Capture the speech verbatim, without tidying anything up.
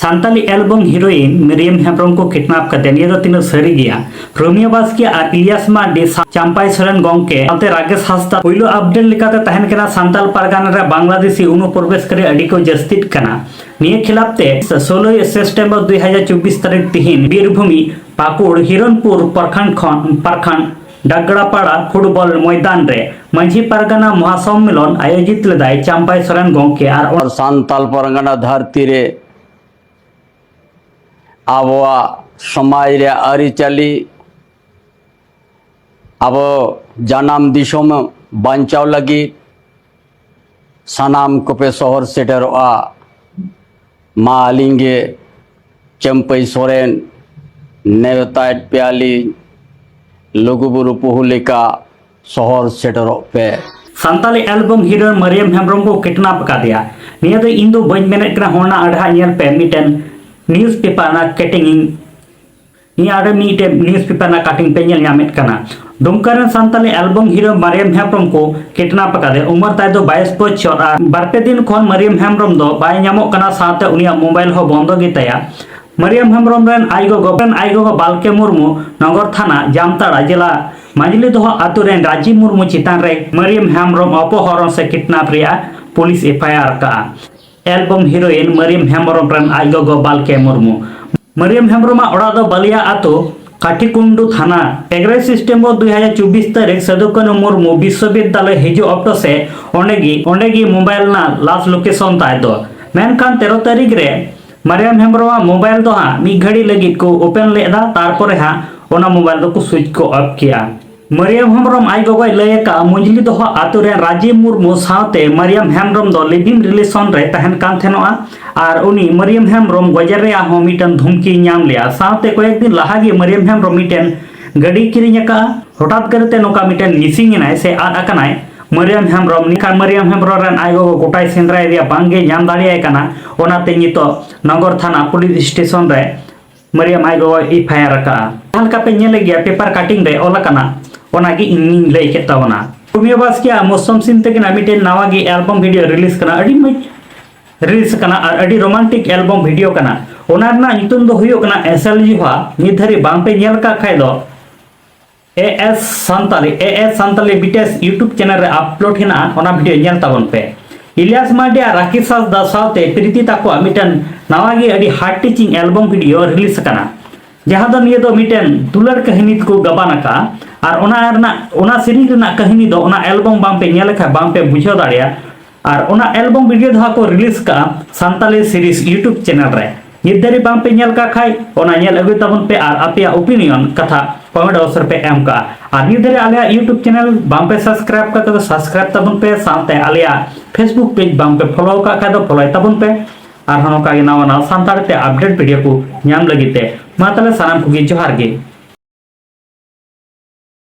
Santali album heroine ᱢᱤᱨᱤᱭᱟᱢ Hembrom ᱠᱚ ᱠᱤᱰᱱᱟᱯ ᱠᱟᱫᱮᱭᱟ᱾ ᱱᱤᱭᱟᱹ ᱫᱚ ᱛᱤᱱᱟᱹᱜ ᱥᱟᱹᱨᱤ ᱜᱮᱭᱟ? ᱨᱳᱢᱤᱭᱳ ᱵᱟᱥᱠᱮ ᱟᱨ ᱤᱞᱤᱭᱟᱥ ᱢᱟᱨᱰᱤ ᱥᱟᱶ ᱪᱟᱢᱯᱟᱭ ᱥᱚᱨᱮᱱ ᱜᱚᱢᱠᱮ ᱥᱟᱶᱛᱮ ᱨᱟᱠᱮᱥ ᱦᱟᱸᱥᱫᱟ᱾ ᱯᱳᱭᱞᱳ ᱟᱯᱰᱮᱴ ᱞᱮᱠᱟᱛᱮ ᱛᱟᱦᱮᱱ ᱠᱟᱱᱟ, ᱥᱟᱱᱛᱟᱞ ᱯᱟᱨᱜᱟᱱᱟ ᱨᱮ ᱵᱟᱝᱞᱟᱫᱮᱥᱤ ᱚᱱᱩᱯᱨᱚᱵᱮᱥᱠᱟᱨᱤ ᱟᱹᱰᱤ ᱠᱚ ᱡᱟᱹᱥᱛᱤᱜ ᱠᱟᱱᱟ᱾ ᱱᱤᱭᱟᱹ ᱠᱷᱤᱞᱟᱯ ᱛᱮ ᱥᱳᱞᱳᱭ ᱥᱮᱯᱴᱮᱢᱵᱚᱨ ᱫᱩ ᱦᱟᱡᱟᱨ ᱪᱚᱵᱵᱤᱥ ᱛᱟᱹᱨᱤᱠᱷ ᱛᱤᱦᱤᱧ ᱵᱤᱨᱵᱷᱩᱢᱤ ᱯᱟᱠᱩᱲ ᱦᱤᱨᱚᱱᱯᱩᱨ ᱯᱨᱚᱠᱷᱚᱸᱰ ᱠᱷᱚᱱ, ᱯᱨᱚᱠᱷᱚᱸᱰ ᱰᱟᱜᱲᱟᱯᱟᱲᱟ ᱯᱷᱩᱴᱵᱚᱞ ᱢᱚᱭᱫᱟᱱ ᱨᱮ ᱢᱟᱹᱡᱷᱤ ᱯᱟᱨᱜᱟᱱᱟ ᱢᱚᱦᱟᱥᱚᱢᱢᱮᱞᱚᱱ ᱟᱭᱳᱡᱤᱛ ᱞᱮᱫᱟᱭ ᱪᱟᱢᱯᱟᱭ ᱥᱚᱨᱮᱱ ᱜᱚᱢᱠᱮ ᱟᱨ ᱚᱱᱟ ᱥᱟᱱᱛᱟᱞ ᱯᱟᱨᱜᱟᱱᱟ ᱫᱷᱟᱹᱨᱛᱤ ᱨᱮ ᱟᱵᱚᱣᱟᱜ ᱥᱚᱢᱟᱡᱽ ᱨᱮᱭᱟᱜ ᱟᱹᱨᱤᱪᱟᱹᱞᱤ, ᱟᱵᱚ ᱡᱟᱱᱟᱢ ᱫᱤᱥᱚᱢ ᱵᱟᱧᱪᱟᱣ ᱞᱟᱹᱜᱤᱫ ᱥᱟᱱᱟᱢ ᱠᱚᱯᱮ ᱥᱚᱦᱚᱨ ᱥᱮᱴᱮᱨᱚᱜᱼᱟ᱾ ᱢᱟ ᱟᱹᱞᱤᱧ ᱜᱮ ᱪᱟᱹᱢᱯᱟᱹᱭ ᱥᱚᱨᱮᱱ ᱱᱮᱣᱛᱟᱭᱮᱫ ᱯᱮᱭᱟᱞᱤᱧ, ᱞᱩᱜᱩᱵᱩᱨᱩ ᱯᱩᱦᱩ ᱞᱮᱠᱟ ᱥᱚᱦᱚᱨ ᱥᱮᱴᱮᱨᱚᱜ ᱯᱮ᱾ ᱥᱟᱱᱛᱟᱞᱤ ᱮᱞᱵᱟᱢ ᱦᱤᱨᱳ ᱢᱟᱨᱤᱭᱟᱢ ᱦᱮᱢᱵᱨᱚᱢ ᱠᱚ ᱠᱤᱰᱱᱟᱯ ᱟᱠᱟᱫᱮᱭᱟ᱾ ᱱᱤᱭᱟᱹ ᱫᱚ ᱤᱧ ᱫᱚ ᱵᱟᱹᱧ ᱢᱮᱱᱮᱫ ᱠᱟᱱᱟ, ᱦᱚᱲ ᱚᱱᱟ ᱟᱲᱦᱟᱜ ᱧᱮᱞ ᱯᱮ, ᱢᱤᱫᱴᱮᱱ ᱱᱤᱭᱩᱡᱽ ᱯᱮᱯᱟᱨ ᱨᱮᱱᱟᱜ ᱠᱟᱴᱤᱝ ᱤᱧ, ᱤᱧ ᱟᱨ ᱢᱤᱫᱴᱮᱱ ᱱᱤᱭᱩᱡᱽ ᱯᱮᱯᱟᱨ ᱨᱮᱱᱟᱜ ᱠᱟᱴᱤᱝ ᱯᱮ ᱧᱮᱞ ᱧᱟᱢᱮᱫ ᱠᱟᱱᱟ᱾ ᱰᱩᱢᱠᱟ ᱨᱮᱱ ᱥᱟᱱᱛᱟᱞᱤ ᱮᱞᱵᱟᱢ ᱦᱤᱨᱳ ᱢᱟᱨᱤᱭᱟᱢ ᱦᱮᱢᱵᱨᱚᱢ ᱠᱚ ᱠᱤᱰᱱᱟᱯ ᱟᱠᱟᱫᱮ᱾ ᱩᱢᱟᱹᱨ ᱛᱟᱭ ᱫᱚ ᱵᱟᱭᱤᱥ ᱵᱚᱪᱷᱚᱨ ᱟᱨ ᱵᱟᱨᱯᱮ ᱫᱤᱱ ᱠᱷᱚᱱ ᱢᱟᱨᱤᱭᱟᱢ ᱦᱮᱢᱵᱨᱚᱢ ᱫᱚ ᱵᱟᱭ ᱧᱟᱢᱚᱜ ᱠᱟᱱᱟ, ᱥᱟᱶᱛᱮ ᱩᱱᱤᱭᱟᱜ ᱢᱳᱵᱟᱭᱤᱞ ᱦᱚᱸ ᱵᱚᱱᱫᱚ ᱜᱮᱛᱟᱭᱟ᱾ ᱢᱟᱨᱤᱭᱟᱢ ᱦᱮᱢᱵᱨᱚᱢ ᱨᱮᱱ ᱟᱡ ᱜᱚᱜᱚ, ᱨᱮᱱ ᱟᱡ ᱜᱚᱜᱚ ᱵᱟᱞᱠᱮ ᱢᱩᱨᱢᱩ ᱱᱚᱜᱚᱨ ᱛᱷᱟᱱᱟ ᱡᱟᱢᱛᱟᱲᱟ ᱡᱮᱞᱟ ᱢᱟᱹᱡᱽᱞᱤ ᱫᱚᱦᱚ ᱟᱛᱳ ᱨᱮᱱ ᱨᱟᱡᱤᱵᱽ ᱢᱩᱨᱢᱩ ᱪᱮᱛᱟᱱ ᱨᱮ ᱢᱟᱨᱤᱭᱟᱢ ᱦᱮᱢᱵᱨᱚᱢ ᱚᱯᱚᱦᱚᱨᱚᱱ ᱥᱮ ᱠᱤᱰᱱᱟᱯ ᱨᱮᱭᱟᱜ ᱯᱩᱞᱤᱥ ᱮᱯᱷ ᱟᱭ ᱟᱨ ᱟᱠᱟᱫᱼᱟ᱾ ᱮᱞᱵᱚᱢ ᱦᱤᱨᱳᱭᱤᱱ ᱢᱟᱨᱤᱭᱟᱢ ᱦᱮᱢᱵᱨᱚᱢ ᱨᱮᱱ ᱟᱡ ᱜᱚᱜᱚ ᱵᱟᱞᱠᱮ ᱢᱩᱨᱢᱩ᱾ ᱢᱟᱨᱤᱭᱟᱢ ᱦᱮᱢᱵᱨᱚᱢᱟᱜ ᱚᱲᱟᱜ ᱫᱚ ᱵᱟᱞᱤᱭᱟ ᱟᱛᱳ, ᱠᱟᱴᱷᱤᱠᱩᱱᱰᱩ ᱛᱷᱟᱱᱟ᱾ ᱮᱜᱟᱨᱚᱭ ᱥᱮᱯᱴᱮᱢᱵᱚᱨ ᱫᱩ ᱦᱟᱡᱟᱨ ᱪᱚᱵᱵᱤᱥ ᱛᱟᱹᱨᱤᱠᱷ ᱥᱟᱹᱫᱷᱩ ᱠᱟᱹᱱᱦᱩ ᱢᱩᱨᱢᱩ ᱵᱤᱥᱥᱚᱵᱤᱫᱽᱫᱟᱞᱚᱭ ᱦᱤᱡᱩᱜ ᱚᱠᱛᱚ ᱥᱮ ᱚᱸᱰᱮ ᱜᱮ, ᱚᱸᱰᱮ ᱜᱮ ᱢᱳᱵᱟᱭᱤᱞ ᱨᱮᱱᱟᱜ ᱞᱟᱥᱴ ᱞᱳᱠᱮᱥᱚᱱ ᱛᱟᱭ ᱫᱚ᱾ ᱢᱮᱱᱠᱷᱟᱱ ᱛᱮᱨᱚ ᱛᱟᱹᱨᱤᱠᱷ ᱨᱮ ᱢᱟᱨᱤᱭᱟᱢ ᱦᱮᱢᱵᱨᱚᱢᱟᱜ ᱢᱳᱵᱟᱭᱤᱞ ᱫᱚ ᱦᱟᱸᱜ ᱢᱤᱫ ᱜᱷᱟᱹᱲᱤ ᱞᱟᱹᱜᱤᱫ ᱠᱚ ᱳᱯᱮᱱ ᱞᱮᱫᱟ, ᱛᱟᱨᱯᱚᱨᱮ ᱦᱟᱸᱜ ᱚᱱᱟ ᱢᱳᱵᱟᱭᱤᱞ ᱫᱚᱠᱚ ᱥᱩᱭᱤᱪ ᱠᱚ ᱚᱯᱷ ᱠᱮᱜᱼᱟ᱾ ᱢᱟᱨᱤᱭᱟᱢ ᱦᱮᱢᱵᱨᱚᱢ ᱟᱡ ᱜᱚᱜᱚᱭ ᱞᱟᱹᱭ ᱟᱠᱟᱫᱼᱟ, ᱢᱩᱡᱽᱞᱤ ᱫᱚᱦᱚ ᱟᱛᱳ ᱨᱮᱱ ᱨᱟᱡᱤᱵᱽ ᱢᱩᱨᱢᱩ ᱥᱟᱶᱛᱮ ᱢᱟᱨᱤᱭᱟᱢ ᱦᱮᱢᱵᱨᱚᱢ ᱫᱚ ᱞᱤᱵᱷᱤᱝ ᱨᱤᱞᱮᱥᱚᱱ ᱨᱮ ᱛᱟᱦᱮᱱ ᱠᱟᱱ ᱛᱟᱦᱮᱱᱚᱜᱼᱟ ᱟᱨ ᱩᱱᱤ ᱢᱟᱨᱤᱭᱟᱢ ᱦᱮᱢᱵᱨᱚᱢ ᱜᱚᱡᱮ ᱨᱮᱭᱟᱜ ᱦᱚᱸ ᱢᱤᱫᱴᱮᱱ ᱫᱷᱩᱢᱠᱤ ᱧᱟᱢ ᱞᱮᱭᱟ᱾ ᱥᱟᱶᱛᱮ ᱠᱚᱭᱮᱠ ᱫᱤᱱ ᱞᱟᱦᱟ ᱜᱮ ᱢᱟᱨᱤᱭᱟᱢ ᱦᱮᱢᱵᱨᱚᱢ ᱢᱤᱫᱴᱮᱱ ᱜᱟᱹᱰᱤ ᱠᱤᱨᱤᱧ ᱟᱠᱟᱫᱼᱟ᱾ ᱦᱚᱴᱟᱛ ᱠᱟᱨᱛᱮ ᱱᱚᱝᱠᱟ ᱢᱤᱫᱴᱮᱱ ᱢᱤᱥᱤᱝ ᱮᱱᱟᱭ ᱥᱮ ᱟᱫ ᱟᱠᱟᱱᱟᱭ ᱢᱟᱨᱤᱭᱟᱢ ᱦᱮᱢᱵᱨᱚᱢ᱾ ᱢᱮᱱᱠᱷᱟᱱ ᱢᱟᱨᱤᱭᱟᱢ ᱦᱮᱢᱵᱨᱚᱢ ᱨᱮᱱ ᱟᱡ ᱜᱚᱜᱚ ᱜᱚᱴᱟᱭ ᱥᱮᱸᱫᱽᱨᱟᱭᱮᱫᱮᱭᱟ, ᱵᱟᱝᱜᱮ ᱧᱟᱢ ᱫᱟᱲᱮᱭᱟᱭ ᱠᱟᱱᱟ᱾ ᱚᱱᱟᱛᱮ ᱱᱤᱛᱚᱜ ᱱᱚᱜᱚᱨ ᱛᱷᱟᱱᱟ ᱯᱩᱞᱤᱥ ᱥᱴᱮᱥᱚᱱ ᱨᱮ ᱢᱟᱨᱤᱭᱟᱢ ᱟᱡ ᱜᱚᱜᱚᱭ ᱮᱯᱷ ᱟᱭ ᱟᱨ ᱟᱠᱟᱫᱼᱟ᱾ ᱡᱟᱦᱟᱸ ᱞᱮᱠᱟ ᱯᱮ ᱧᱮᱞᱮᱫ ᱜᱮᱭᱟ ᱯᱮᱯᱟᱨ ᱠᱟᱴᱤᱝ ᱨᱮ ᱚᱞ ᱟᱠᱟᱱᱟ, ᱚᱱᱟᱜᱮ ᱤᱧᱤᱧ ᱞᱟᱹᱭ ᱠᱮᱫ ᱛᱟᱵᱚᱱᱟ᱾ ᱨᱳᱢᱤᱭᱳ ᱵᱟᱥᱠᱮ ᱟᱨ ᱢᱳᱥᱚᱢ ᱥᱤᱝ ᱛᱟᱹᱠᱤᱱᱟᱜ ᱢᱤᱫᱴᱮᱱ ᱱᱟᱣᱟ ᱜᱮ ᱮᱞᱵᱟᱢ ᱵᱷᱤᱰᱤᱭᱳ ᱨᱤᱞᱤᱡᱽ ᱠᱟᱱᱟ᱾ ᱟᱹᱰᱤ ᱢᱚᱡᱽ ᱨᱤᱞᱤᱡᱽ ᱠᱟᱱᱟ ᱟᱨ ᱟᱹᱰᱤ ᱨᱳᱢᱟᱱᱴᱤᱠ ᱮᱞᱵᱟᱢ ᱵᱷᱤᱰᱤᱭᱳ ᱠᱟᱱᱟ᱾ ᱚᱱᱟ ᱨᱮᱱᱟᱜ ᱧᱩᱛᱩᱢ ᱫᱚ ᱦᱩᱭᱩᱜ ᱠᱟᱱᱟ ᱮᱥᱮᱞ ᱡᱩᱦᱟ᱾ ᱱᱤᱛ ᱫᱷᱟᱹᱨᱤᱡ ᱵᱟᱝ ᱯᱮ ᱧᱮᱞ ᱟᱠᱟᱫ ᱠᱷᱟᱡ ᱫᱚ A S Santali, A S Santali BTS YouTube channel ᱨᱮ ᱟᱯᱞᱳᱰ ᱦᱮᱱᱟᱜᱼᱟ, ᱚᱱᱟ ᱵᱷᱤᱰᱤᱭᱳ ᱧᱮᱞ ᱛᱟᱵᱚᱱ ᱯᱮ᱾ ᱤᱞᱤᱭᱟᱥ ᱢᱟᱨᱰᱤ ᱟᱨ ᱨᱟᱠᱮᱥ ᱦᱟᱸᱥᱫᱟ ᱥᱟᱶᱛᱮ ᱯᱨᱤᱛᱤ ᱛᱟᱠᱚᱣᱟᱜ ᱢᱤᱫᱴᱮᱱ ᱱᱟᱣᱟ ᱜᱮ ᱟᱹᱰᱤ heart teaching album video release ᱟᱠᱟᱱᱟ, ᱡᱟᱦᱟᱸ ᱫᱚ ᱱᱤᱭᱟᱹ ᱫᱚ ᱢᱤᱫᱴᱮᱱ ᱫᱩᱞᱟᱹᱲ ᱠᱟᱹᱦᱱᱤ ᱛᱮᱠᱚ ᱜᱟᱵᱟᱱ ᱟᱠᱟᱫᱼᱟ᱾ ᱟᱨ ᱚᱱᱟ ᱨᱮᱱᱟᱜ, ᱚᱱᱟ ᱥᱮᱨᱮᱧ ᱨᱮᱱᱟᱜ ᱠᱟᱹᱦᱱᱤ ᱫᱚ ᱚᱱᱟ ᱮᱞᱵᱟᱢ ᱵᱟᱝ ᱯᱮ ᱧᱮᱞ ᱞᱮᱠᱷᱟᱱ ᱵᱟᱝ ᱯᱮ ᱵᱩᱡᱷᱟᱹᱣ ᱫᱟᱲᱮᱭᱟᱜᱼᱟ᱾ ᱟᱨ ᱚᱱᱟ ᱮᱞᱵᱟᱢ ᱵᱷᱤᱰᱤᱭᱳ ᱫᱚ ᱦᱟᱸᱜ ᱠᱚ ᱨᱤᱞᱤᱡᱽ ᱠᱟᱜᱼᱟ ᱥᱟᱱᱛᱟᱞᱤ ᱥᱤᱨᱤᱡᱽ YouTube ᱪᱮᱱᱮᱞ ᱨᱮ᱾ ᱱᱤᱛ ᱫᱷᱟᱹᱨᱤᱡ ᱵᱟᱝ ᱯᱮ ᱧᱮᱞ ᱠᱟᱜ ᱠᱷᱟᱡ, ᱚᱱᱟ ᱧᱮᱞ ᱟᱹᱜᱩᱭ ᱛᱟᱵᱚᱱ ᱯᱮ ᱟᱨ ᱟᱯᱮᱭᱟᱜ ᱳᱯᱤᱱᱤᱭᱚᱱ ᱠᱟᱛᱷᱟ ᱠᱚᱢᱮᱱᱴ ᱵᱚᱠᱥ ᱨᱮᱯᱮ ᱮᱢ ᱠᱟᱜᱼᱟ᱾ ᱟᱨ ᱱᱤᱛ ᱫᱷᱟᱹᱨᱤᱡ ᱟᱞᱮᱭᱟᱜ YouTube ᱪᱮᱱᱮᱞ ᱵᱟᱝ ᱯᱮ ᱥᱟᱵᱥᱠᱨᱟᱭᱤᱵ ᱠᱟᱜ ᱠᱷᱟᱡ ᱫᱚ ᱥᱟᱵᱥᱠᱨᱟᱭᱤᱵ ᱛᱟᱵᱚᱱ ᱯᱮ, ᱥᱟᱶᱛᱮ ᱟᱞᱮᱭᱟᱜ Facebook ᱯᱮᱡᱽ ᱵᱟᱝ ᱯᱮ ᱯᱷᱚᱞᱳ ᱠᱟᱜ ᱠᱷᱟᱡ ᱫᱚ ᱯᱷᱚᱞᱳᱭ ᱛᱟᱵᱚᱱ ᱯᱮ᱾ ᱟᱨᱦᱚᱸ ᱱᱚᱝᱠᱟ ᱜᱮ ᱱᱟᱣᱟ ᱱᱟᱣᱟ ᱥᱟᱱᱛᱟᱲᱤ ᱛᱮ ᱟᱯᱰᱮᱴ ᱵᱷᱤᱰᱤᱭᱳ ᱠᱚ ᱧᱟᱢ ᱞᱟᱹᱜᱤᱫ ᱛᱮ ᱢᱟ ᱛᱟᱦᱞᱮ ᱥᱟᱱᱟᱢ ᱠᱚᱜᱮ ᱡᱚᱦᱟᱨ ᱜᱮ᱾